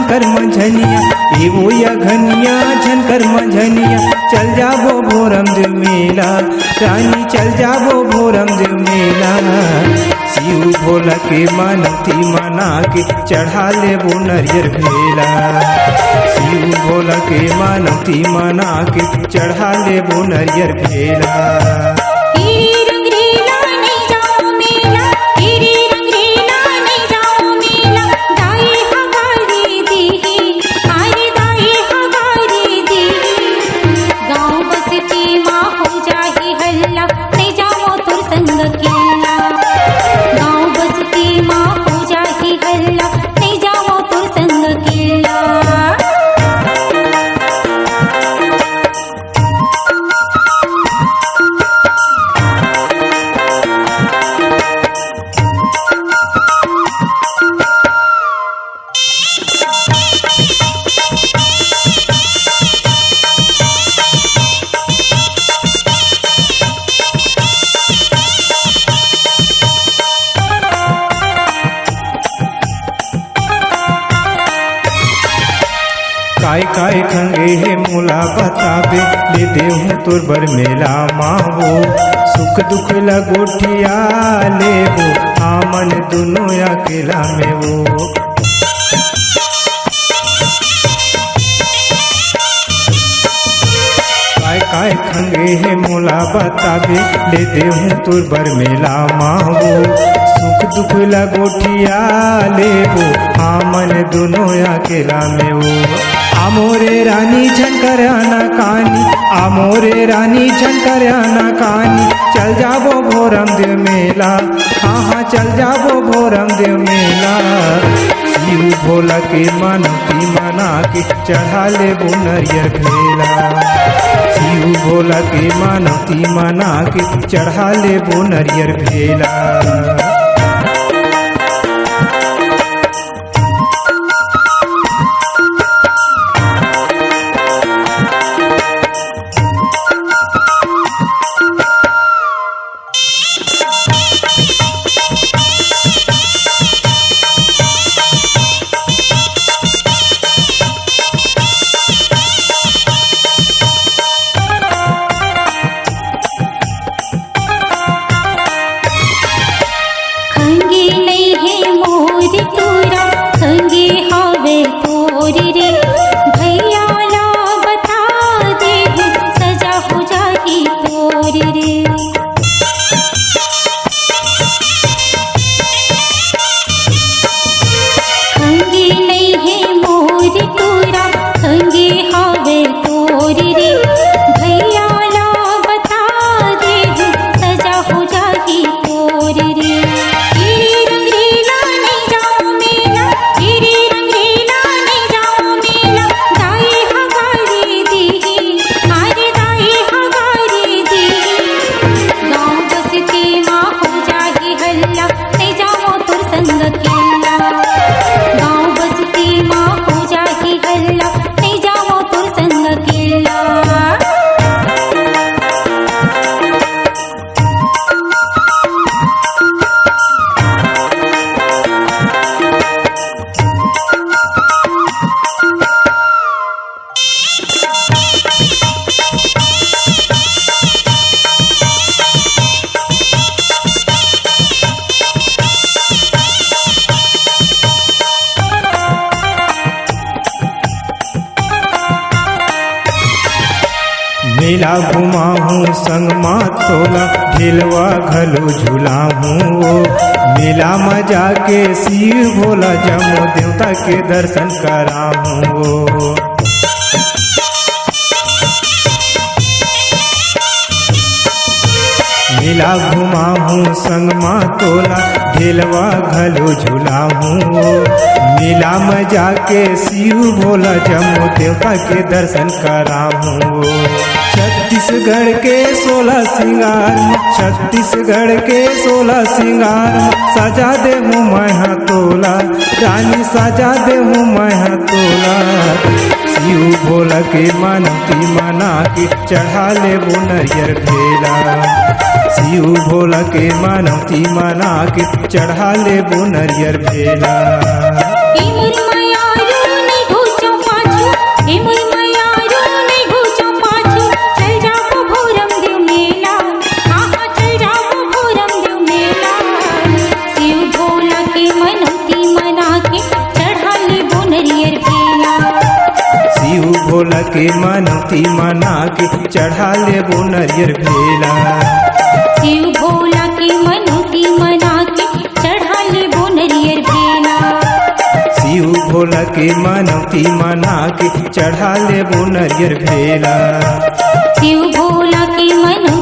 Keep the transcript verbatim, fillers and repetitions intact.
कर मंझनिया, ए वो या घनिया झन कर मंझनिया, चल जाबो भोरम दे मेला, रानी चल जाबो भोरम दे मेला। शिव भोला के मानती मना के चढ़ा लेबो नरियर भेला। शिव भोला के मानती मना के चढ़ा लेबो नरियर भेला। तेरी रंगरेला नहीं जाओ मेला, तेरी रंगरेला नहीं जाओ मेला, दाई हगारी दी, अरे दाई हगारी दी। गाँव बस्ती मा हो जाही हल्ला, नहीं जाओ तोर संग केला। गाँव बस्ती मा हो जाही हल्ला, नहीं जाओ तोर संग केला। काय काय खंगे हे मोला बताबे, ले देहूँ तोर बर मेला मा वो। सुख दुख ला गोठिया लेबो, हमन दुनो अकेला में वो। काय काय खंगे हे मोला बताबे, ले देहूँ तोर बर मेला मा वो। सुख दुख ला गोठिया लेबो, हमन दुनो अकेला में वो। आ मोरे रानी झन कर आनाकानी, आ मोरे रानी झन कर आनाकानी, चल जाबो भोरम दे मेला, हाँ हाँ चल जाबो भोरम दे मेला। शिव भोला के मानती मना के चढ़ा लेबो नरियर भेला। शिव भोला के मानती मना के चढ़ा लेबो नरियर भेला। खंगी नइ हे मोर टूरा, खंगी हवे तोर रे। भैया ला बता दे, सजा हो जाही तोर रे। खंगी नइ हे मोर टूरा, खंगी हवे तोर रे। भैया ला बता दे, सजा हो जाही तोर रे। तेरी रंगरेला नइ जाओ मेला, तेरी रंगरेला नइ जाओ मेला, दाई हगारी दीही, अरे दाई हगारी दीही। गाँव बस्ती मा हो जाही हल्ला, नइ जाओ तोर संग केला। गाँव बस्ती मा हो जाही हल्ला, नइ जाओ तोर संग केला। मेला घुमाहूँ संग मा तोला, ढेलवा घलो झुलाहूँ वो। मेला म जाके शिव भोला जम्मो देवता के दर्शन कराहूँ वो। मेला घुमाहूँ संग मा तोला, ढेलवा घलो झुलाहूँ वो। मेला म जाके शिव भोला जम्मो देवता के दर्शन कराहूँ वो। छत्तीसगढ़ के सोलह सिंगार म, छत्तीसगढ़ के सोलह सिंगार म, सजा देहूँ मैं हा तोला, रानी सजा देहूँ मैं हा तोला। शिव भोला के मानती मना के चढ़ा लेबो नरियर भेला। शिव भोला के मानती मना के चढ़ा लेबो नरियर भेला। ए मोर मयारू नइ के मनौती मना के चढ़ा लेबो नरियर भेला। शिव भोला के मनौती मना के चढ़ा लेबो नरियर भेला। शिव भोला के मनौती मना के चढ़ा लेबो नरियर भेला। शिव भोला के मनौती